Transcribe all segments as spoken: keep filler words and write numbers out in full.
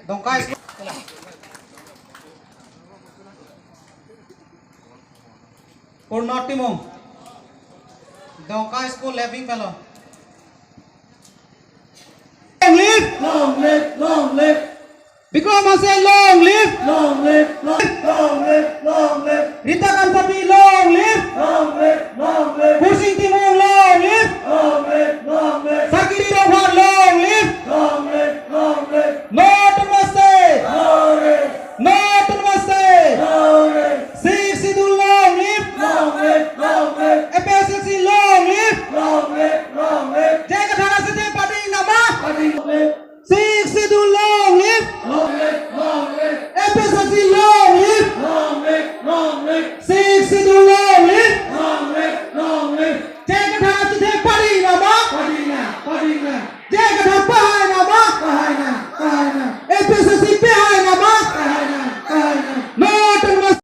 Dongka School. Purno Timung. Dongka School Leving Fellow. Long live! Long live! Long live! Bikram Hanse, long live! Long live! Long, long live! Long live! Rita Kamsapi, long live! Long live! Long live! Kursing Timung, long live! Long live! Long live! Sarkiri Rongphar, long live! Long live! Long live! No Autonomous State! Long live! No Autonomous State! Long live! Sixth Schedule, long live! Long live! Long live! A P H L C, long live! Long live! Long live! J I Kathar asathe pading nangma! Pading nangma! Sixth Schedule, long live! Long live! Long live! A P H L C, long live! Long live! Long live! Sixth Schedule, long live! Long live! Long live! J I Kathar asathe pading nangma! Pading nang! Pading nang! J I Kathar pahai nangma! Pahai nang! Pahai nang! A P H L C pahai nangma! Pahai nang! Pahai nang! No Autonomous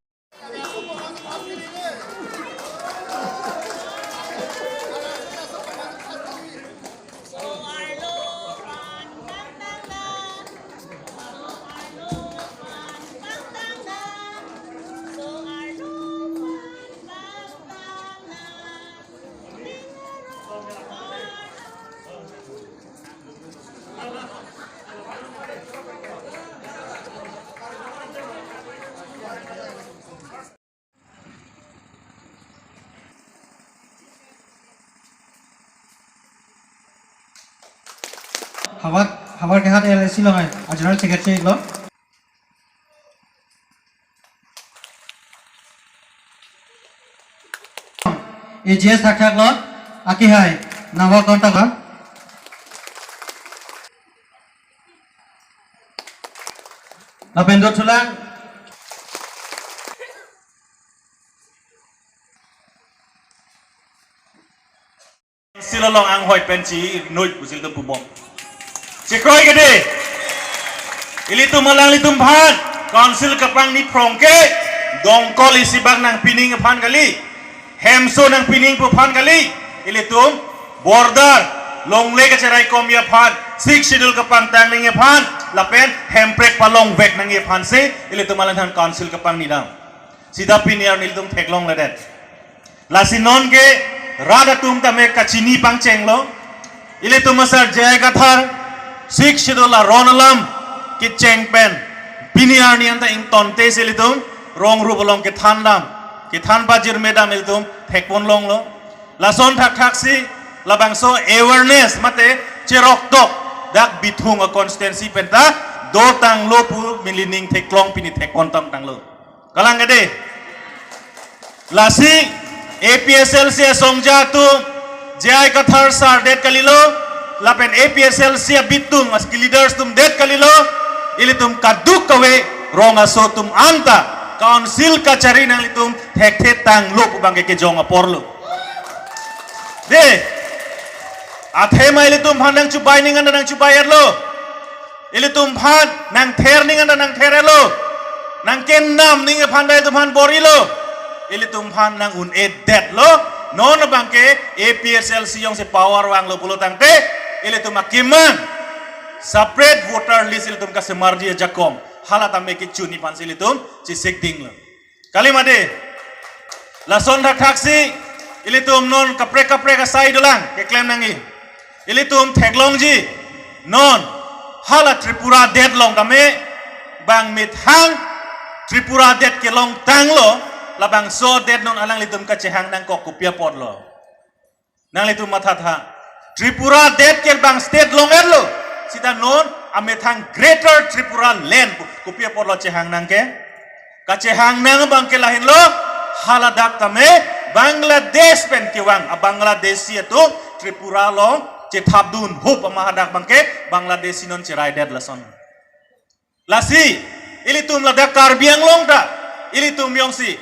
Hawar, Hawar Kehat L A C along hai, a General Secretary lo. A G S thakthak lo, aki hai, nawa kontak lo. Lapen dothulang. Council along anghoi pen chi noi pusi ilitum pubom. Chekroi kede. Ilitum alanglitum aphan Council kapangni phrong ke dongkol isi bak nangpining aphan kali. Hemso nangpining pu aphan kali. Ilitum border longle kacherai komji aphan, Sixth Schedule kapangtang nangji aphan, lapen hemprek palongvek nangji aphan si ilitum alangphan Council kapangni dam. Sita pini arni ilitum theklongledet. Lasi non ke rat atum tame kachini pangchenglo. Ilitum asar J I Kathar Sixth Schedule aron alam kecheng pen pini arni anta ingtonte si ilitum rong rup along kethan dam, kethan pajirme dam ilitum thekpon longlo. Lason thakthak si labangso awareness mate cheroktok dak Bithung a constituency penta dotanglo pu melining theklong pini thekpon tangtanglo. Kalang kede. Lasi A P H L C asongja atum J I Kathar sar det kalilo, lapen A P H L C abitung as leaders atum det kalilo, ilitum kadokave rong aso atum anta Council kachari nanglitum thekthe tanglo pu abangke kejong aporlo. De, athema ilitum aphan nangchubai ning anta nangchubai-etlo. Ilitum aphan nangther ning anta nangther-etlo. Nangkenam ning aphan ta ilitum aphan bor-ilo. Ilitum aphan nang-un-edetlo. Non abangke A P H L C jongsi power vanglo pulo tangte, ilitum akemang separate voter list ilitum kasemarji ajakong. Hala tame kechun aphan si ilitum chesik dinglo. Kali mati. Lason thakthak si ilitum non kaprek kaprek asai dolang keklem nangji. Ilitum theklongji non hala Tripura adet along tame bang methang Tripura adet kelongtanglo, labangso adet non alanglitum kachehang nangkok kopi apotlo. Nanglitum mathatha. Tripura adet ke bang state long-etlo. Sita non amethang Greater Tripura Land pu kopi apotlo chehang nang ke? Kachehang nang abangke lahenlo, haladak tame Bangladesh pen kevang a Bangladeshi atum Tripura along chethapdun hup ama hadak abangke Bangladeshi non cheraidet lason. Lasi, ilitum ladak Karbi Anglong ta, ilitum jongsi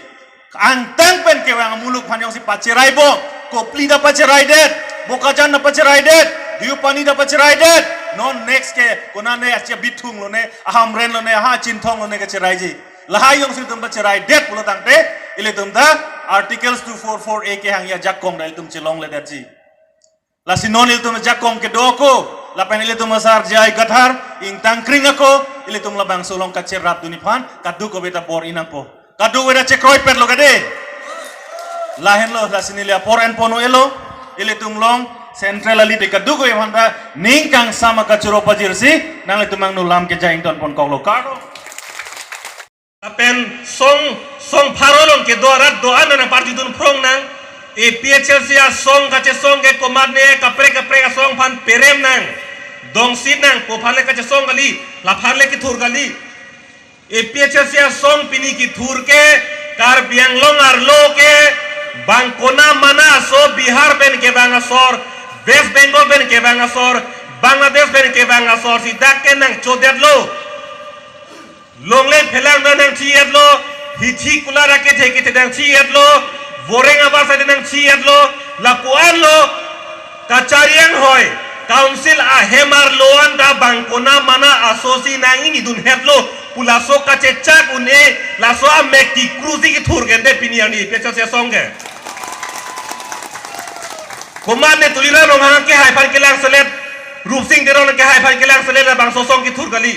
angtang pen kevang amuluk aphan jongsi pacherai bom, Kopili ta pacheraidet, Bokajan ta pacheraidet, Deopani ta pacheraidet, non next ke konane achi Bithung lone, Hamren lone, ha Chinthong lone kacheraiji. Lahai jongsi ilitum pacheraidet pulo tangte, ilitum ta Articles two four four A kehangji ajakong ta ilitum chelongledetji. Lasi non ilitum ajakong kedo ako, lapen ilitum asar J I Kathar ingtangkring ako, Ilitum labangso along kacherapdun aphan kadokave ta bor-i nangpo. Kadokave ta chekroipetlo kade. Lahenlo, lasi neli apor enpon-elo. Ilitum along central alite kadokave aphanta ning kangsam akachoro pajirsi nanglitum angno lam keja ingtonponkoklo, kardom. Lapen song, song pharo along kedo arat do-an nangparjudun phrong nang. A P H L C asong kachesong ke komatne kaprek kaprek asong aphan perem nang, dongsit nangpo aphan le kachesong kali, laphan le kethur kali. A P H L C asong pini kethur ke Karbi Anglong arlo ke bang kona mana aso Bihar pen kevang asor, West Bengal pen kevang asor, Bangladesh pen kevang asor si dak ke nangchodetlo. Longle phelang ta nangchi-etlo, hithi kular akethe kethe nangchi-etlo, voreng abar side nangchi-etlo, lapu-anlo, kachari anghoi, council ahem arlo anta bang kona mana aso si nang-ingnidun hetlo, pu laso kachechak un-e, laso amek tikru si kethur kende pini arni A P H L C asong ke. Komatne Tuliram Ronghang kehai aphan kelang selet, Rupsing Teron kehai aphan kelang selet, labangso asong kethur kali.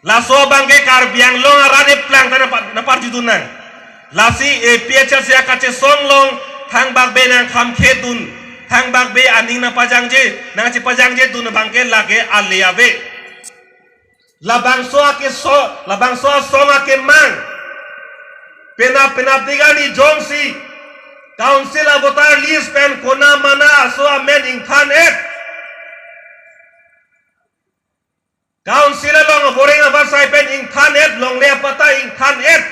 Laso abang ke Karbi Anglong arat eplang ta nangpa-, nangparjudun nang. Lasi A P H L C akachesong along thangbak be nangkhamkhedun, thangbak be aning nangpajangje, nangchepajangjedun abang ke lake ale ave. Labangso akeso, labangso asong akemang penap penapdik arni jongsi council avoter list pen kona mana aso amen ingthan-et. Council along voreng abar side pen ingthan-et, longle apatta ingthan-et.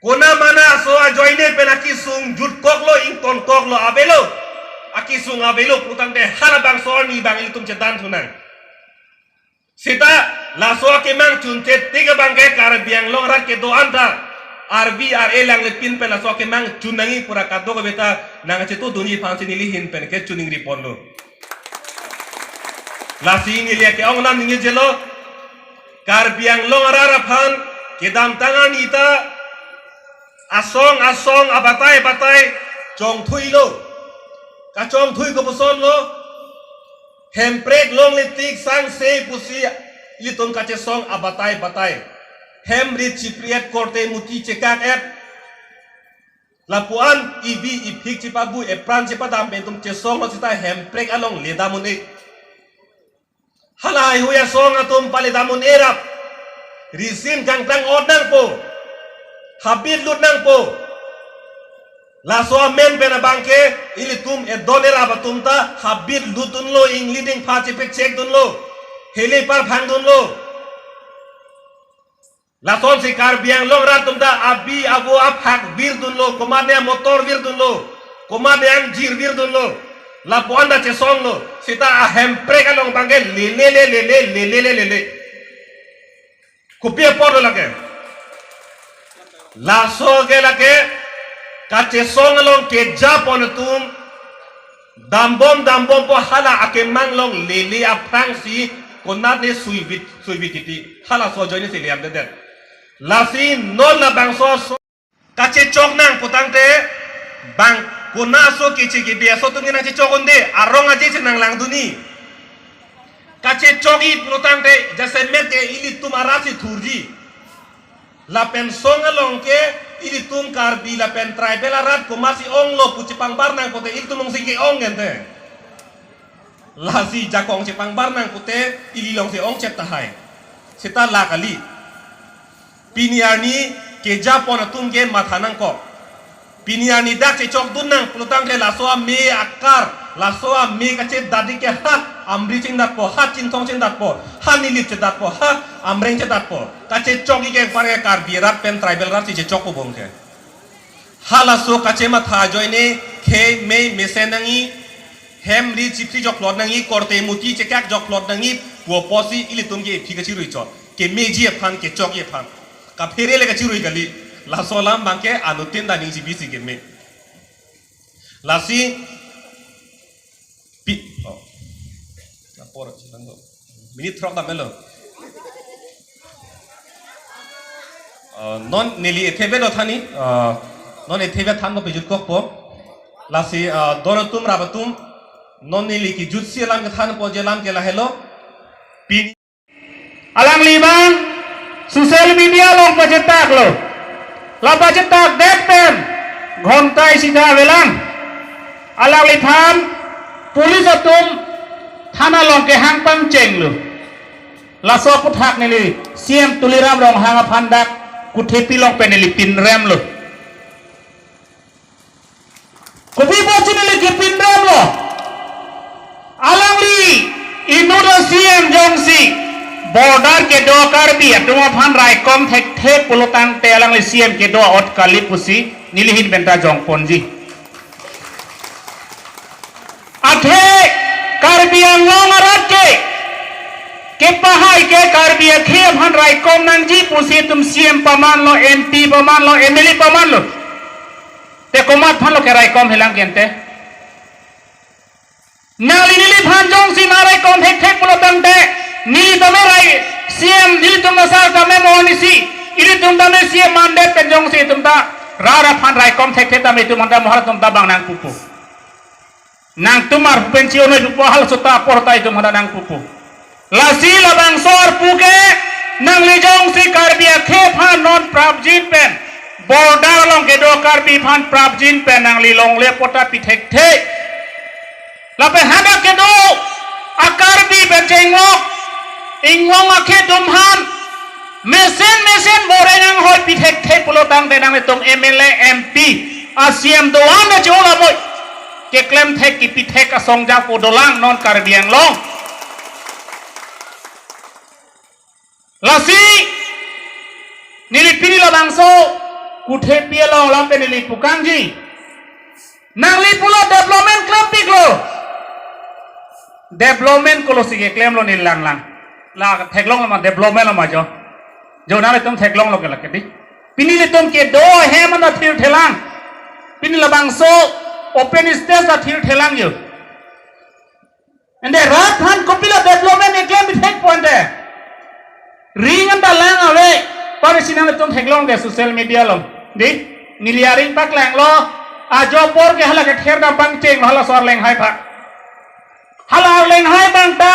Kona mana aso ajoine pen akesung jutkoklo, ingtonkoklo, avelo. Akesung avelo putangte halabangso arni abang ilitum chethan thunang. Seta laso akemang chunche tik abang ke Karbi Anglong arat kedo-an ta R B R A langle pin pen laso akemang chun nangji pura kadokave ta nangchetudunji aphansi neli ahin pen ke choningri ponlo. Lasi neli ake-ong alam ningjelo, Karbi Anglong arat aphan kedamtang arni ta asong asong abatai batai chongthuilo. Kachongthui kopuson lo, hemprek longle tik sangse pusi ilitum kachesong abatai batai. Hem rit chipri-et, korte muti chekak-et. Lapu-an ibi iphik chepabu, epran chepadam pen itum chesonglo seta hemprek along ledam un-e. Halahai hui asong atum paledam un-e rap. Risim kangtang ot nangpo. Habit lut nangpo. Laso amen pen abang ke ilitum edon erap atum ta habit lutdunlo, ingli dingpha chepechekdunlo. Heli parphangdunlo. Lasonsi Karbi Anglong arat atum ta abi avo aphak virdunlo, komatne amotor virdunlo, komatne angjir virdunlo. Lapu-an ta chesonglo, seta ahemprek along abang ke lele lele lele lele lele. Kopi apotlo lake? Laso ke lake kachesong along kejapon atum dambom dambompo, hala akemang along lele aphrangsi konatne suivit suivit titi, halaso ajoinesi le-amdedet. Lasi non labangso aso kachechok nang putangte bang kona aso keche kebe aso atum ke nangchechok un'e, arong aje chenanglangdunji. Kachechokji putangte jasemet ke ilitum arat si thurji. Lapen song along ke ilitum Karbi lapen tribal arat komatsi onglo pu chepangbar nang pute ilitum alongsi ke-ong gente. Lasi jakong chepangbar nang pute ili alongsi ongchot tahai. Seta la kali. Pini arni kejapon atum ke matha nangkok. Pini arni dak chechokdun nang pulotangte laso ame akar, laso ame kachedatji ke ha Amri chingdatpo, ha Chinthong chingdatpo, ha Nilip chedatpo, ha Amreng chedatpo. Kachechokji ke pare Karbi arat pen tribal arat si chechokpo bong ke. Halaso kachematha ajoine khei mei mesen nangji, hem ri chipri jokplot nangji, korte muti chekak jokplot nangji pu apotsi ilitum ke iphi kachiruichot. Kemeji aphan, kechokji aphan. Kaphere le kachirui kali. Laso alam abang ke anuttin ta ning chibisi keme. Lasi pi, oh. Lapor, minute throk damlo. Uh, non neli ethebe lo thani, uh, non ethebe thanpo, pejutkokpo. Lasi, uh, don atum rap atum, non neli kejutsi alam kethanpo je alam ke lahelo. Pini Alangli abang social media along pachetaklo. La pachetak det pen ghonta isi ta avelang. Alangliphan police atum thana along kehang pangchenglo. Laso aphuthak neli C M Tuliram Ronghang aphan dak Kuthepi along pen neli pinremlo. Kopi apotsi neli kepinremlo? Alangli inut a-C M jongsi border kedo Karbi atum aphan raikom thekthe pulo tangte alangli C M kedo ot kali pusi neli ahin pen ta jongponji. Athe Karbi Anglong arat ke kepahai ke Karbi akhei aphan raikom nangji pusi itum C M pamanlo, M P pamanlo, M L A pamanlo. Te komat aphanlo keraikom helang kente? Nangli neliphan jongsi nangraikom thekthe pulo tangte, neli tame rai C M, nelitum asar tame mo anisi, ilitum tame C M mandate pen jongsi itum ta rat aphan raikom thekthe tame itum anta mohar atum ta bang nangpupo. Nangtum arpu pen chi-onoi pupo, halaso ta apor ta itum anta nangpupo. Lasi labangso arpu ke nangli jongsi Karbi akhei aphan non prapjin pen, border along kedo Karbi aphan prapjin pen nangli longle apot ta pi thekthe. Lapen hadak kedo a-Karbi pen chenglok inglong akhei atum aphan mesen mesen boreng anghoi pi thekthe pulo tangte nanglitum M L A, M P, a-C M do-an na cholo moi. Keklem thek kipi thek asong japo dolang non Karbi Anglong. Lasi neli pini labangso Kuthepi along lam pen neli pukangji. Nangli pulo development klempiklo. Development kolosi keklemlo neli langlang. La theklonglo ma development lo ma jo. Jo nanglitum theklonglo ke lake di. Pini ilitum kedo ahem anta thirthelang. Pini labangso open stage ta thirthelang jo. Ante rat aphan kopilo development keklem pi thekpo ante. Ring anta lang ave. Pari si nanglitum theklong ke social media along. Di, neli aring paklanglo. Ajo apor ke hala kether dam pangchenglo halaso Arleng Hai aphan. Hala Arleng Hai abang ta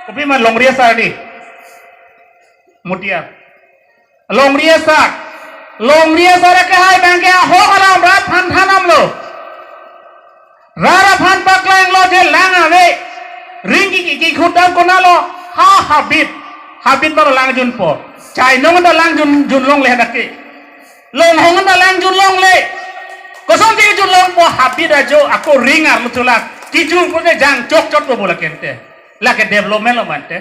kopi ma longri asar di. Mutiar. Longri asar. Longri asar kehai abang ke ahok alam rat aphan thandamlo. Rat aphan paklanglo je lang ave. Ring ki, ki, kikhut dam konatlo. Ha habit. Habit ma langjunpo. Chainong anta langjun, junlongle hadak ke. Longhong anta langjunlongle. Kosonsi junlongpo, habit ajo ako ring arlo chulak. Kijunpo je jang chokchotpo bo lake ante. Lake development lo ma ante.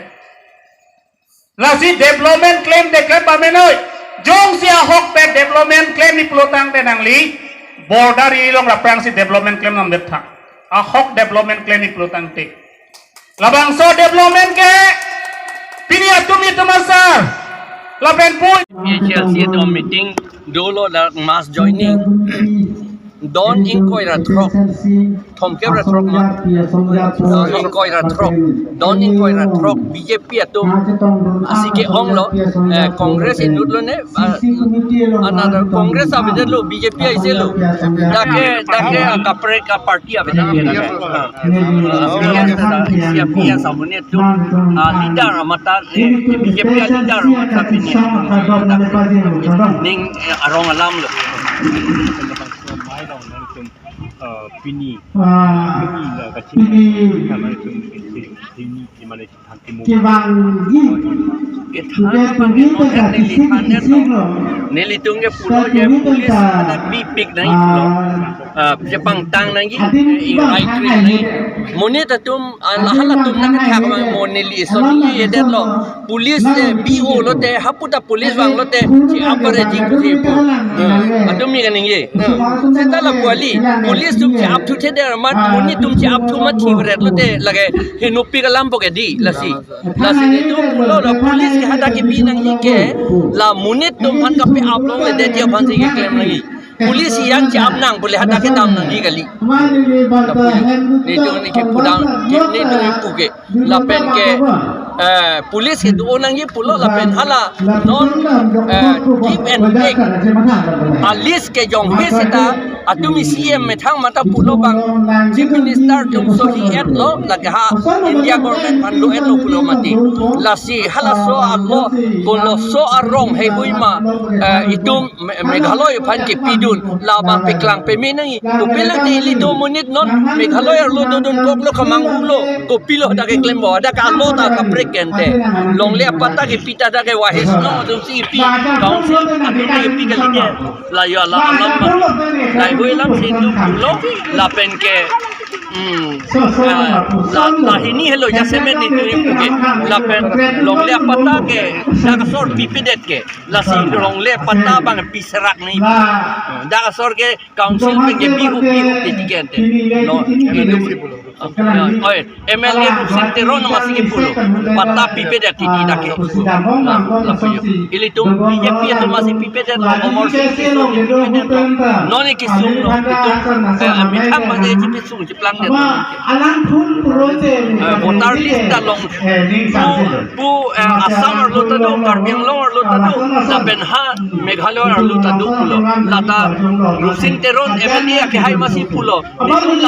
Lasi development klem te klem pamenoi. Jongsi ahok pen development klemji pulo tangte nangli border area along aphrangsi development klem nang det tha. Ahok development klemji pulo tangte. Labangso development ke pini atum itum asar. Lapen pu P H L C do meeting dolo, dak mass joining. Don ingkoi ra throk, thomkep ra throk ma? Don ingkoi ra throk, don ingkoi ra throk B J P atum. Asi ke-onglo, eh, Congress inutlo ne, ah, another Congress avedetlo, B J P aiselo. Dak ke, dak ke, ah, kaprek ka party avedetlo. Ah, P S, P S amonit atum, ah, leader amat ta, eh, B J P leader amat ta pini. Ning, eh, arong alamlo. Mai dong nangtum, eh, pini, pini la kachin, pini, nangtum pini, pini, pini, pini, pini, kevangji. Kethan abang ke non neli than neli tung ke pulo je police hadak bipik nangji pulo. Ah, je pangtang nangji, eh, ingrai kri nangji. Monit atum, ah, lahalatum nangkethak abang mo neli ison neli yedetlo. Police, eh, B O lote, hapu ta police vanglote, che-ap pareji pusi pu. Eh, atum mi kaningje. Eh, seta lapu kali, police atum che-ap thuthedet amat, monit atum che-ap thu mat thi paret lote, lake henopik alampo ke di, lasi. Lasi nelitum pulo la police ke hadak kebi nangji ke, la monit atum aphan kape-ap longledetji aphansi keklem nangji. Police yang che-ap nang, police hadak kedam nangji kali. Lapu nelitum neli kepudam, ke nelitum kepu ke. Lapen ke, eh, police kedo nangji pulo lapen hala non, eh, give and take. A-list kejong he seta Atum isi em methang mata pulo bang Chief Minister atum sohi-etlo, lake ha India government aphan lo-etlo pulo mati. Lasi halaso alo, koloso arong heihui ma, eh, itum Me- Meghalaya aphan kepidun, labang paklang pame nangji. Kopilo te ilitum amonit non Meghalaya arlo dodunkoklo, kemanghulo, kopilo dak keklem bo, dak alo ta kaprek kente. Longle apatta kepi ta dak ke wahis no atum si kepi, council atum si kepi kali ke. La yo la alam ma. Laheihui alam si itum pulo, lapen ke, hmm, ah, la, la hini helo jasemet itum pu ke. Lapen longle apatta ke dak asor pipedet ke. Lasi longle apatta abang piserak nangji. Dak asor ke council pen ke bihup bihup titi kente. No, itum, oi, M L A Rupsing Teron amatsi kepulo, patta pipedet titi dak ke. La, lapu yo. Ilitum B J P atum amatsi pipedet, Amarsing Tisso pipedet. Non ke sung no, itum, eh, methang amatsi chipsung chiplangdet. Eh, voter list ta long. Pu, pu, eh, Assam arlo ta do, Karbi Anglong arlo ta do, lapen ha Meghalaya arlo ta do pulo. Lata Rupsing Teron M L A akehai amatsi pulo. Itum la